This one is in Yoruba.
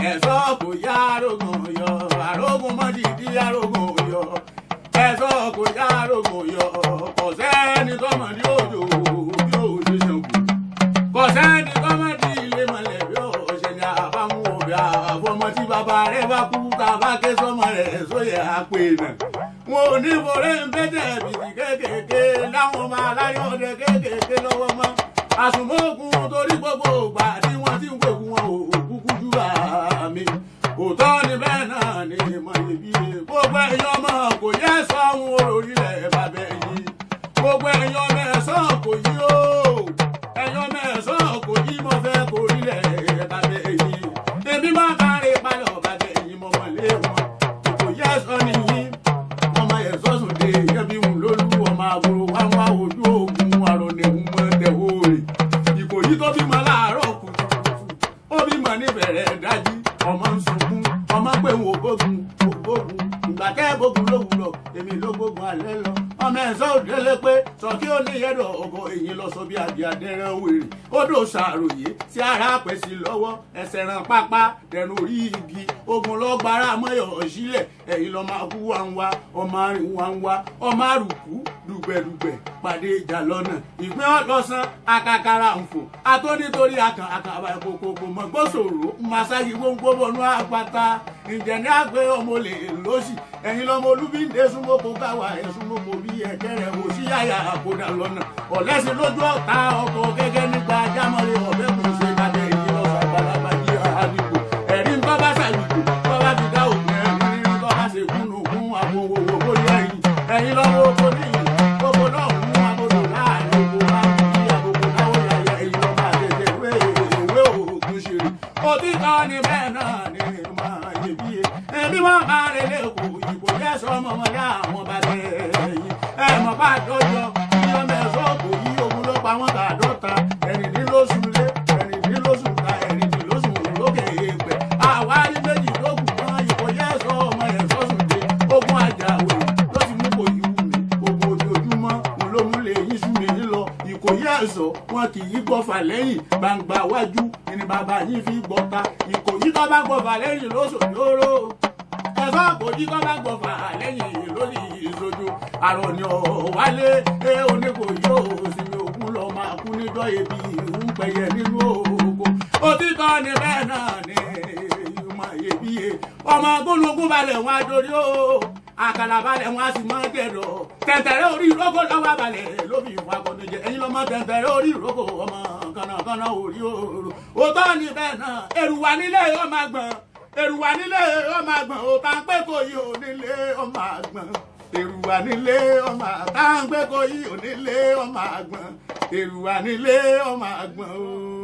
Ẹ̀sọ́ kò yá arógun yọ, arógun mọ́dìdí arógun yọ. Ẹ̀sọ́ kò yá arógun yọ, kò sẹ́ni tọ́mọdé òjò bí ó ṣe ṣàngó. Kò sẹ́ni tọ́mọdé ilé mọ̀lẹ́ bí ó ṣe ní àbámu òbí àfọmọ tí bàbá rẹ̀ bá kú tá a bá ké sọmọ rẹ̀ sóyè àpè náà. Wọn ò ní forẹ́ ń bẹ́tẹ̀ bìtì kéékèèké láwọn ọmọ aláyọ̀ ọdẹ kéékèèké lọ́wọ́ mọ́. Àsùnmọ́ògùn torí gbogbo ògbà tí wọ́n ti ń gbógun wọn ò kúkú jù àmì. Òótọ́ ni bẹ́ẹ̀ náà ni ìmọ̀ iyebíye. Gbogbo ẹ̀yin ọmọ kò yẹ sọ́hun orílẹ̀ bàbá ẹ̀yìn. Gbogbo ẹ̀yin ọmọ ẹ̀sán kò yí o. Ẹ̀yin ọmọ ẹ̀sán kò yí mo fẹ́ kó orílẹ̀ bàbá ẹ̀yìn. Èmi máa kárí palọ̀ bàbá ẹ̀yìn mọ̀mọ́ lé wọn. Kò yẹ sọ nìyí. Ọmọ ẹ̀sọ́ sùn dé yẹ́bí wù lólú ọmọ àbúrò wá wá ojú ogun àrònẹ̀hún mọ́ tẹ̀wóore. Ìkòyí tó bímọ láàárọ̀ kùtùkùtù. Ó bímọ níbẹ̀rẹ̀ dájí. Ọmọ ń sunkún, ọmọ pé ń wò bógun, wò bógun. Ìgbà tẹ́ bógun lówùrọ̀, èmi ló gbógun alẹ́ lọ. Ọmọ ẹ̀sọ́ òdélé pé sọ kí ó ní yẹ́dọ̀ ọkọ̀ èyí lọ sọ bí adìẹ adẹ́rẹ́ wèrè. Ó dò ṣàròyé sí ara pèsè lọ́wọ́, ẹsẹ̀ ràn pápá, dẹnu orí igi. Ogun lọ gbára mọ́yọ̀ sílẹ̀, ẹ̀yin lọ máa kú wá ń wá, ọmọ arìn wá ń wá, ọmọ àrùkú dùgbẹ̀dùgbẹ̀ pàdé ìjà lọ́nà. Ìpín ọlọ́sàn akakara ń fò, ató nítorí akàn àkàbà ìkòkòkò mọ̀ gbósòrò, màsáyì gbóngbó bọnú àpáta. Ǹjẹ́ ní àgbẹ̀ ọmọ olè lọ́sì, ẹ̀yin lọ́mọ olúbíńdé súnmọ́kò káwa ẹ̀ súnmọ́kò bí ẹ̀kẹ́rẹ́ wò sí yàyà àkódà lọ́nà. Ọ̀lẹ́sìn lójú ọ̀tá ọkọ̀ gẹ́gẹ́ nípa jámọ́lé ọ̀bẹ kò ṣe bàbá èyí lọ́sọ̀ àgbàlagbà yí àdìgbò. Ẹ̀rí ń tọ́ bá ṣàyìgbò, tọ́ bá fi dá òkun ẹ̀rí rírí tọ́ bá ṣe kúnnùkún àpò òwò kórìí ẹ̀yìn. Ẹ̀yin lọ́wọ́ oko níyì, gbogbo náà mú agbodò láàrin oko máa ń bí àgbogbo náwó yàyà èyí lọ́mọ àtẹ̀tẹ̀ ìwé ìwé òògùn ṣeré. Òtítọ́ ni bẹ́ẹ̀ náà ni máa iyebíye. Èmi máa bá relé kò ìbò yẹ sọmọ wọn yá àwọn bàbá ẹ̀yìn. Ẹ mọ̀ bá dọ́jọ́ kí ọmọ ẹ̀sọ́ kò yí ogun ló pa wọ́n tàdọ́ta. Ẹ̀rìndínlóṣù lé, ẹ̀rìndínlóṣù ta, ẹ̀rìndínlóṣù lókè èèpẹ̀. Àwárí méjì ló kù mọ́ ìbò yẹ sọ ọmọ ẹ̀sọ́ sùn dé. Ogun àjàwé ló ti mú kò yí wù mí. Ogun ojoojúmọ́ òun ló mú lè yín sú mi lọ. Ìkòyí ẹ̀sọ́ wọn kì í gbọ́fà lẹ́yìn gbangba wájú ni bàbá yín fi gbọ́ta. Ìkòyí tó bá gbọ́fà lẹ́yìn ló sòjóró. Ẹ̀fọ́ àkòyí tó bá gbọ́fà lẹ́yìn lórí ìsojú. Àròní ọ̀wálé ẹ oníkòyí ò sinmi òkun lọ máa kú níjọ́ ebi ń pẹyẹ nínú oko. Òtítọ́ ni bẹ́ẹ̀ náà ni ìmọ̀ iyebíye. Ọmọ gúnugún balẹ̀ wọn adorí o. Àkàlà balẹ̀ wọn a sì máa jẹ̀dọ̀. Tẹ̀tẹ̀rẹ̀ orí ìrókò lọ́wọ́ balẹ̀ ló fi ìfọ̀ akọ̀dọ̀jẹ. Ẹ̀yin lọ́mọ tẹ̀tẹ̀rẹ̀ orí ìrókò ọmọ kànákànná orí òru. Òótọ́ ni bẹ́ẹ̀ náà, èrùwà nílé ọmọ àgbọ̀n. Èrùwà nílé ọmọ àgbọ̀n. Òtá ń pé kò yí onílé ọmọ àgbọ̀n. Èrùwà nílé ọmọ àtà ń pé kò yí onílé ọmọ àgbọ̀n. Èrùwà nílé ọmọ àgbọ̀n o.